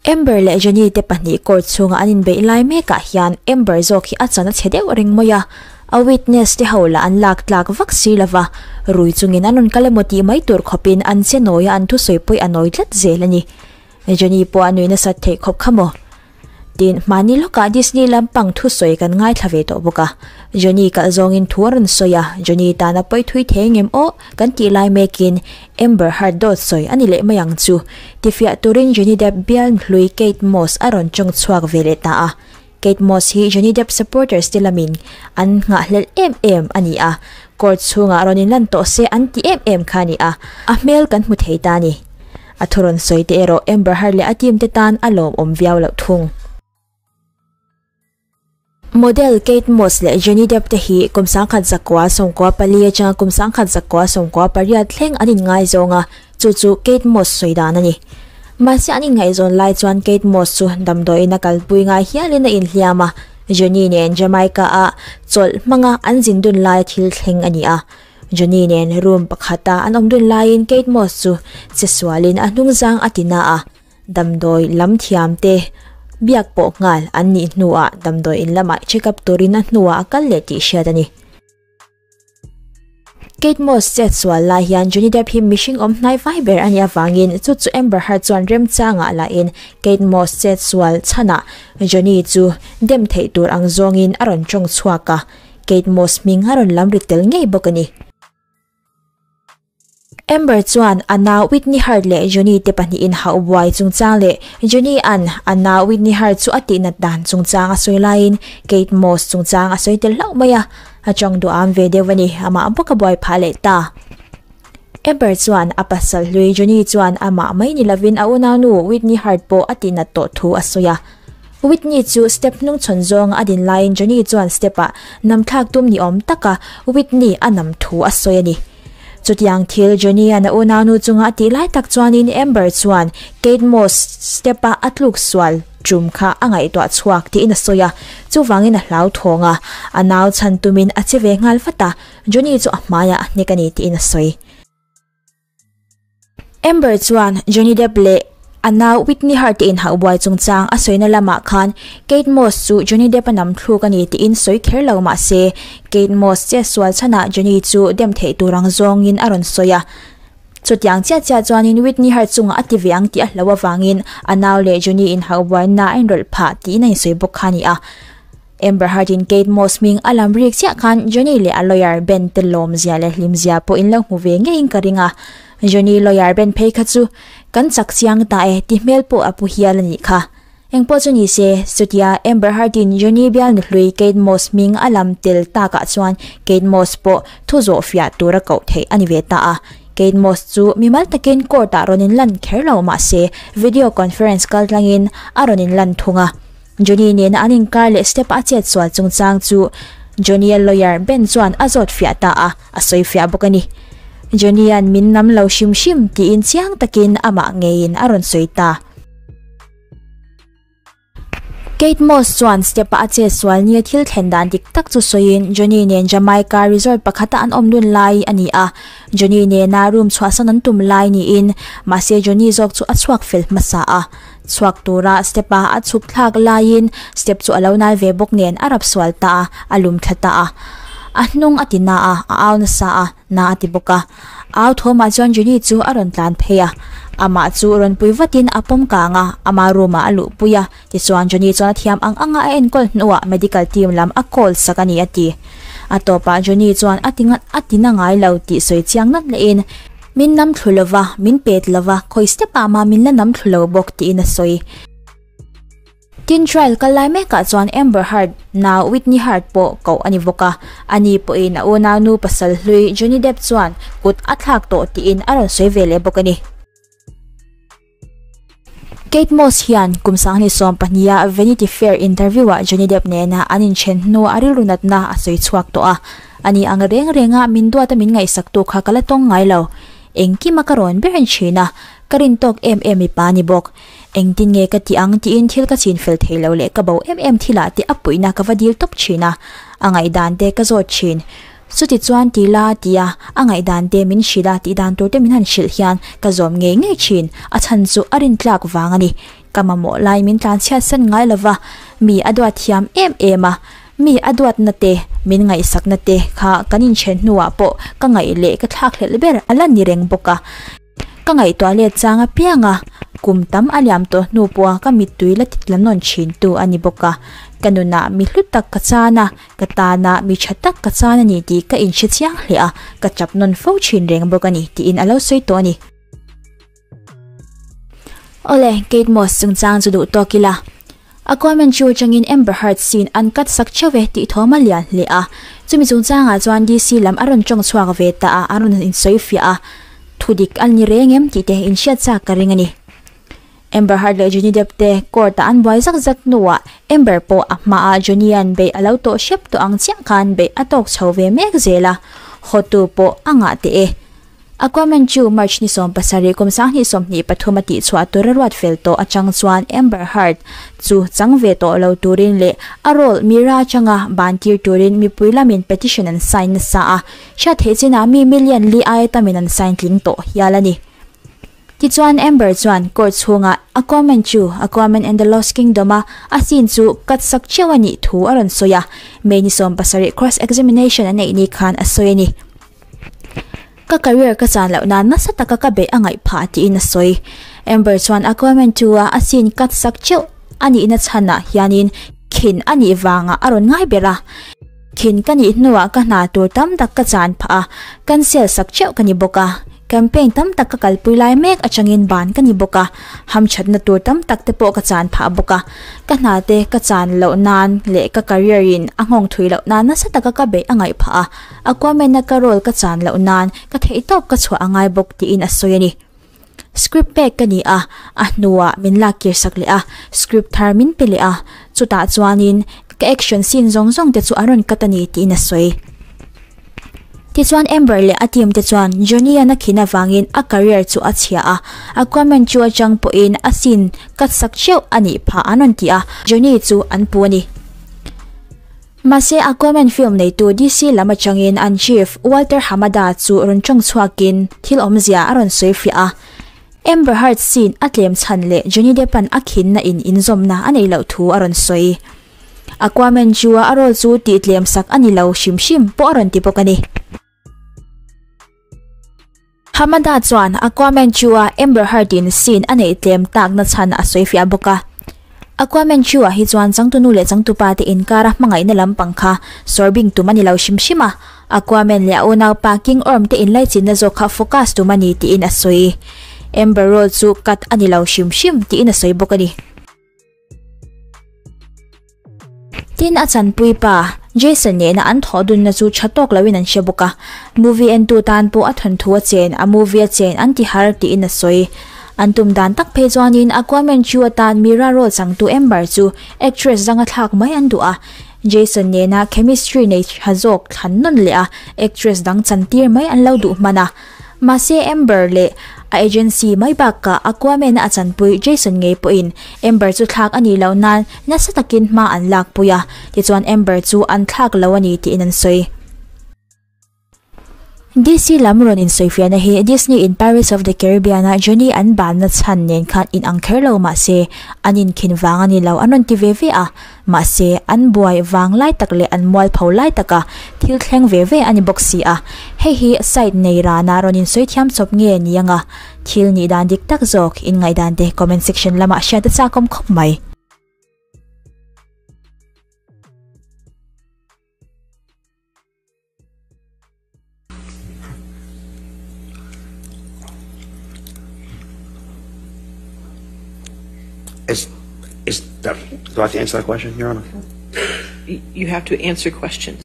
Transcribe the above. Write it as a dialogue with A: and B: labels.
A: Amber leh Johnny te pahnih court chhunga an inbeih lai mekah hian Amber zawk hi a chan a chhe deuh reng mai a, a witness te ho lah an lak tlak vak si lova, rui chungin an rawn kal emaw tih mai tur khawpin an che nawi a an thusawi pawih a nawi tlat zel a ni. Johnny pawh a nui nasat theih khawp kha maw? Tin, hmani lawkah Disney lampang thusawi kan ngaithla ve tawh bawk a. Johnny kalh zawngin thu a rawn sawi a, Johnny tana pawi thui thei ngem aw kan tih lai mekin Amber Heard dawt sawi a ni leh mai ang chu. Tifiah turin Johnny Depp bial hlui Kate Moss a rawn tawng chhuak ve leh ta a. Kate Moss hi Johnny Depp supporters te lamin an nghahhlelh em em a ni a, court chhungah rawn inlan tawh se an ti em em kha a ni a, a hmel kan hmu thei ta a ni. A thu rawn sawi te erawh Amber Heard leh a team te tan a lawmawm viau loh thung. Model Kate Moss leh Johnny Depp te hi kum 1994 atanga kum 1998 thleng an inngaizawng a, chu chu Kate Moss sawi dan a ni. Mahse an inngaihzawn lai chuan Kate Moss chu damdawiin a kalpui ngai hialin a inhliam a, Johnny nen Jamaica-a chawlh hmanga an zin dun laia thil thleng a ni a. Johnny nen room pakhata an awm dun laiin Kate Moss chu che sualin a hnungzang a ti na a, damdawi lam thiam te biak pawh nghal an nih hnuah damdawi in lamah check up turin a hnuah a kal leh tih hriat a ni. Kate Moss chet sual lai hian Johnny Depp hi mihring awm hnai vai ber a nih avangin chu chu Amber Heard chuan remchangah lahin Kate Moss chet sual chhanah Johnny chu dem theih tur ang zawngin a rawn tawng chhuak a, Kate Moss hming a rawn lam ri tel ngei bawk a ni. Amber chuan a nau Whitney Heard leh Johnny te pahnihin hauh buai chungchang leh Johnny an a nau Whitney Heard chu a tihnat dan chungchang a sawi laiin Kate Moss chungchang a sawi tel hlauh mai a, a tawng duham ve deuh a ni, amah bawk a buai phah leh ta. Amber chuan a pasal hlui Johnny chuan amah mai ni lovin a unaunu Whitney Heard pawh a tihnat tawh thu a sawi a. Whitney chu step hnung chhawn zawnga a din laiin Johnny chuan step-ah nam thlak tum ni awm taka Whitney a nam thu a sawi a ni. Chutiang thil Johnny-a'n a unaunu chunga a tih lai tak chuanin Amber chuan Kate Moss step-a a tluk sual tum kha a ngaihtuah chhuak tiin a sawi a, chuvangin a hlauthawng a, a nau chhan tumin a che ve nghal vat a, Johnny chu a hmaiah a hnek a ni tiin a sawi. Amber chuan Johnny Depp leh a nau Whitney Hart te inhauh buai chungchang a sawina lamah khan Kate Moss chu Johnny Depp a nam thluk a ni tiin sawi kher lo mah se, Kate Moss che sual chhanah Johnny chu dem theih tur ang zawngin a rawn sawi a. Chutiang chiah chiah chuanin Whitney Hart chungah a ti ve ang tih a hlo avangin a nau leh Johnny inhauh buaina a inrawlh phah tiin a insawi bawk kha a ni a. Amber Heard in Kate Moss hming a lam rik chiah khan Johnny leh a lawyer Ben te lawm zia leh hlim zia pawh in lo hmu ve ngeiin ka ring a. Johnny lawyer Ben phei kha chu kan chak chiang ta e ti hmel pawh a pu hial a nih kha. Engpawh chu ni se, chutia Amber Heard in Johnny bial nuhlui Kate Moss hming a lam tel takah chuan Kate Moss pawh thu zawh fiah tur a koh theih a ni ve ta a. Kate Moss chu mimal takin court ah rawn in lan kher lo mahse video conference kal tlangin a rawn in lan thung a. Johnny nena an inkar leh step a chet sual chungchang chu Johnny-a lawyer Ben chuan a zawt fiah ta a, a sawi fiah bawk a ni. Johnny-a'n min nam lo hrim hrim tiin chiang takin amah ngeiin a rawn sawi ta. Kate Moss chuan step-a a chet sual nia thil thlen dan dik tak chu sawiin Johnny nen Jamaica resort pakhata an awm dun lai a ni a, Johnny nena room chhuahsan an tum lai niin mahse Johnny zawk chu a chhuak fel hmasa a. Chhuak tura step-a a chhuk thlak laiin step chu a lo nal ve bawk nen a rap sual ta a, a lum thla ta a. A hnung a ti na a, a au nasa a, na a ti bawk a. Au thawmah chuan Jenny chu a rawn tlan phei a, amah chu rawn pui vatin a pawm kang a, ama room-ah a luhpui a. Tichuan Johnny chuan a thiam ang anga a enkawl hnuah medical team lam a call sak a ni a ti. A tawpah Johnny chuan a ti a ti na ngai lo tih sawi chiang nat lehin, Min nam thlu lova, min pet lova, khawi step ah mah min la nam thlu lo bawk tiin a sawi. Tin trial kal lai mekah chuan Amber Heard nau Whitney Heard pawh koh a ni bawk a, ani pawhin a unaunu pasal hlui Johnny Depp chuan kut a thlak tawh tiin a rawn sawi ve leh bawk a ni. Kate Moss hian kum 2020 a Vanity Fair interview-ah Johnny Depp nena an inthen hnuah a rilru natna a sawi chhuak tawh a. Ani ang reng renga min duata min ngaihsaktu kha ka la tawng ngai lo. Engkima ka rawn ber en thin a, ka rin tawk em em mipa a ni bawk. Engtin nge ka tih ang tiin thil ka chin fel thei lo leh ka bo em em thilah te a puihna ka va dil tawp thin a, a ngaihdan te ka zawt thin. Chuti chuan ti la tia a ngaihdan te min hrilh a tih dan tur te min han hrilh hian ka zawm ngei ngei thin, a chhan chu a rintlak vang a ni. Ka mamawh lai min tlanchhiat san ngai lova, mi a duat thiam em em a, mi a duatna te, min ngaihsakna te kha kan inchen hnuah pawh ka ngaih leh ka thlakhlelh ber a la ni reng bawk a. Ka ngaihtuah let chang apiang a, kum tam a liam tawh hnu pawha ka mittui la tit la nawn thin tu a ni bawk a. Ka nunah mi hlu tak ka chan a, ka tana mi tha tak ka chan a ni tih ka inhre chiang hle a, ka chap nawn fo thin reng bawk a ni tiin a lo sawi tawh a ni. Awle, Kate Moss chungchang chu duh tawk ila. Aquaman chu atangin Amber Heard scene an cut sak theuh e tih thawm a lian hle a. Chumi chungchangah chuan DC lam a rawn tawng chhuak ve ta a, a rawn insawi fiah a. Thu dik a ni reng em tih te inhriat chak ka ring a ni. Amber Heard leh Johnny Depp te court ah an buai zak zak hnuah Amber pawh a hmaah Johnny-a'n beih a lo tawh hrep tawh ang chiah khan beih a tawk chho ve mek zel a, hawtu pawh a ngah teh e. Aquaman chu March ni 70 kum 2023 a tihchhuah tur a ruat fel tawh atang chuan Amber Heard chu chang ve tawh lo turin leh a role Mira atanga ban tir turin mipui lamin petition an sign nasa a, hriat theih chinah mi million li aia tamin an sign tling tawh hial a ni. Tichuan Amber chuan court chhungah Aquaman chu Aquaman and the Lost Kingdom a a scene chu cut sak theuh a nih thu a rawn sawi a, May ni 17 cross examination a neih ni khan a sawi a ni. Ka career ka chan loh nan nasa taka ka beih a ngaih phah tiin a sawi. Amber chuan Aquaman 2 a a scene cut sak teuh a nihna chhanah hianin khin a nih vangah a rawn ngai ber a. Khin ka nih hnuah ka hna tur tam tak ka chan phah a, cancel sak teuh ka ni bawk a. Campaign tam tak ka kalpui lai mek atangin ban ka ni bawk a, hamthatna tur tam tak te pawh ka chan phah bawk a. Ka hna te ka chan loh nan leh ka career in a nghawng thui loh nan nasa taka ka beih a ngaih phah a. Aquaman a ka role ka chan loh nan ka theihtawp ka chhuah a ngai bawk tiin a sawi a ni. Script pek ka ni a, a hnuah min lak kir sak leh a, script thar min pe leh a, chutah chuanin ka action scene zawng zawng te chu a rawn cut a ni tiin a sawi. Tichuan Amber leh a team te chuan Johnny-a'n a khin avangin a career chu a chhia a, Aquaman chu atang pawhin a scene cut sak theuh a nih phah an rawn ti a, Johnny chu an pu a ni. Mahse Aquaman film neitu DC lam atangin an chief Walter Hamada chu rawn tawng chhuakin thil awmzia a rawn sawi fiah a. Amber Heard scene a tlem chhan leh Johnny Depp-a'n a khinna in inzawmna a neih loh thu a rawn sawi. Aquaman chu a role chu tih tlem sak a ni lo hrim hrim pawh a rawn ti bawk a ni. Hamada chuan Aquaman chu-a Amber Heard-in scene a neih tlem takna chhan a sawi fiah bawk a. Aquaman chu-ah hi chuan changtunu leh changtupa te inkara hmangaihna lampang kha sawrbing tum a ni lo hrim hrim a, Aquaman leh a unaupa King Orm te inlaichinna zawk kha focus tum a ni tiin a sawi. Amber role chu cut a ni lo hrim hrim tiin a sawi bawk a ni. Tin a chanpui pa, Jason nena an thawh dunna chu tha tawk loin an hre bawk a, movie entu tan pawh a thawnthu a chen, a movie a chen an ti har tiin a sawi. An tum dan tak phei chuanin Aquaman chu atan Mira role changtu Amber chu actress danga thlak mai an duh a, Jason nena chemistry nei tha zawk thlan nawn leh a actress dang chantir mai an lo duh hman a. Mahse Amber leh a agency mai bakah Aquaman a chanpui Jason ngei pawhin Amber chu thlak a nih loh nan nasa takin hma an lakpui a, tichuan Amber chu an thlak lo a ni tiin an sawi. DC lam rawn insawifiahna hi Disney in Pirates of the Caribbean a Johnny an banna chhan nen khan inang kher lo mahse an inkhin vang a ni lo an rawn ti ve ve a. Mahse, an buai vang lai tak leh an mualpho lai taka thil thleng ve ve a ni bawk si a. Hei hi site nei rana rawn insawi thiam chawp nge ni anga thil nih dan dik tak zawk inngaihdan te comment section lamah hriat a chakawm khawp mai.
B: Is, is that, do I have to answer that question, Your Honor?
C: You have to answer questions.